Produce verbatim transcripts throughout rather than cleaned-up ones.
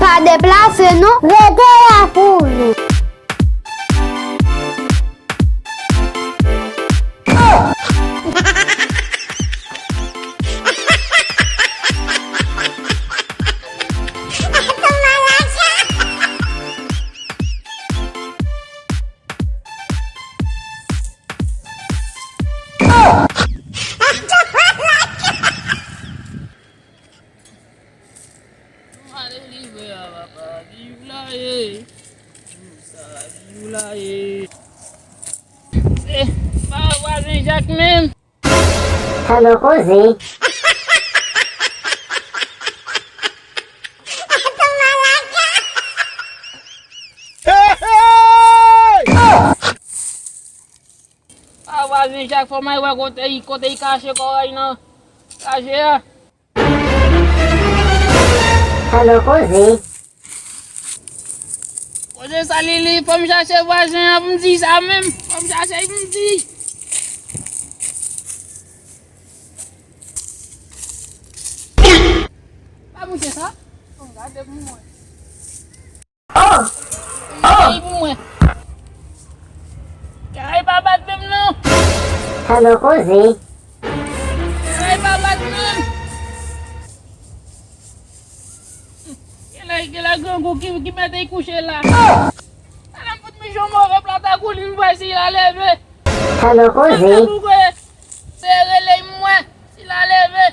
Pa deplase non, rete la pou nou. Nou ale livre a papa, viv la ye. Sa viv la ye. Se pa vwazen Jak menm. Sa nou koze. Pa vwazen Jak, fò m al wè kote i, kote i kache kòray nan kaje a. Sa nou koze. Koze sa li li, fò m chache vwazen an pou m di sa menm. Fò m chache pou m di. Pa mouche sa. Fò m gade pou mwen. Oh! Mwen, oh! Pou mwen. Kay pa bat menm non. Sa nou koze. Kay pa bat menm. Gen la, gen la grangou ki, ki mete kouche la. Ala m fout miche yon move plat ak ou li m wè si la leve. Sa nou koze. Se rele m wè si la leve.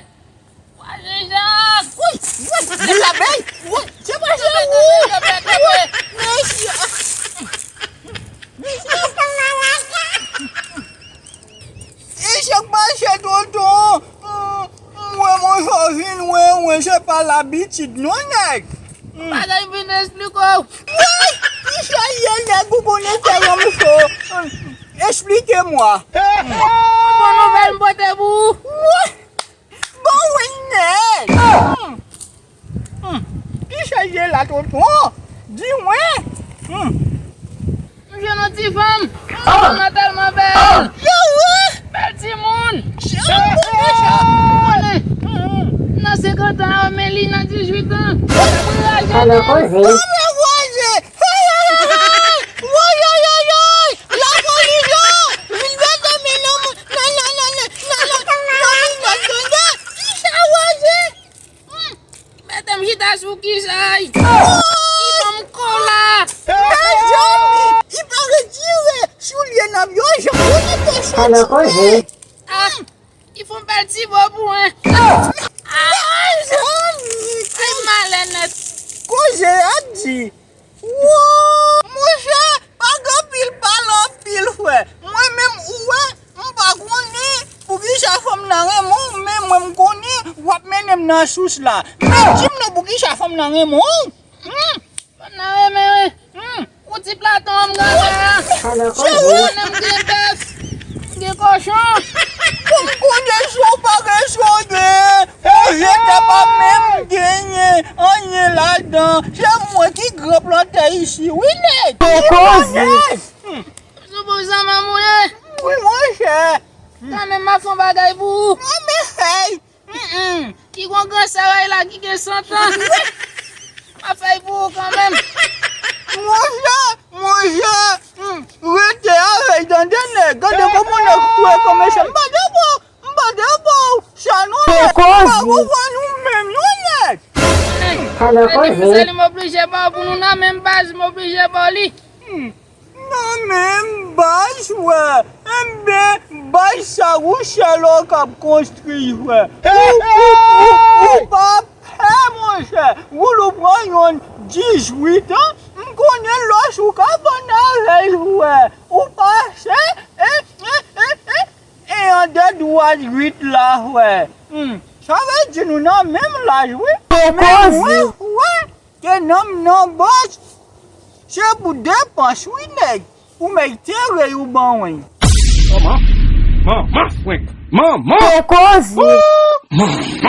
Vwazen Jak! Woy! Woy! Li la bèy! Woy! Se pa se ou! Mesye! Mesye! E chak pase tonton! Mwen, mwen, sa vin, mwen, mwen, se pa labitid, non, nèg! Bagay vin esplike w! Woy! Kisa ye, nèg, ou konnen tèlman m cho! Esplike mwa! Bon nouvèl m pote pou ou! Woy! Bon, wi, nèg! Hmm. Hmm. Kisa ye la, tonton? Di mwen. Hmm. M jwenn yon ti fanm. Fanm nan tèlman bèl. Yo, wi. Bèl timoun. Jan m konnen sa. Konnen. Hmm. Nan senkant an, men li nan dizuit an. Sa nou koze. Bon, men voye. Hey, hey, hey, hey, hey. Woy, woy, woy, woy. Lapolis, yo. Vin mete men nan, nan, nan, tande. Kisa, Roger? Hmm. Mete m chita sou kisa, ay? Ki ban m kola? Mezanmi, li pa retire soulye nan yo, jan pou li te soti. Sa nou koze. Ah, li fè yon bèl ti bo pou mwen. Ah, mezanmi, ay, malè nèt. Koze a di. Wo! Monchè, pa gen anpil pale anpil, frè. Mwen menm, ou wè, m pa konnen poukisa fanm nan renmen w, men mwen m konnen w ap mennen m nan sous la. Men di m non poukisa fanm nan renmen w. Hmm, fanm nan renmen, wi. Hmm, ou ti platon an m gade a. Se ou. Ou konnen m gen bèf. Gen kochon. Pou m konnen si w pa gen sonnen, e je te pa menm genyen anyen ladan. Se mwen ki gran plantè isi, wi, nèg. Ki koze. Sou bon zanmanm ou ye? Wi, monchè. Kanmenm, m ap fè yon bagay pou ou. Mwen men fèy. Mm, mm. Ki gon gran saray la ki gen san tan. M ap fè l pou ou kanmenm. Monchè, monchè, hmm, rete avè l, tande nèg. Gade kòman nèg fre kòmèse. M pa te ba w, m pa te ba w sa non, nèg. M pa konprann ou menm non, nèg. Sa nou koze. Sa li m oblije ba w pou nou nan menm baz, m oblije ba w li. Hmm. Nan menm baz, frè. Enben, baz sa, ou sèl ou k ap konstwi, frè. Ou, ou, ou, ou pa pè, monchè. Ou, ou pran yon dizuit an. M konnen lòs ou ka vann avè l, frè. Ou pase, e, e, e, e, e, an de dwa uit la, frè. Hmm. Sa vle di nou nan menm laj, wi. Men mwen, frè. Ke nanm nan bòs, se pou depans wi nèg, ou mèt tere ou ban mwen. Manman, manman frenk, manman. Se koze. Manman.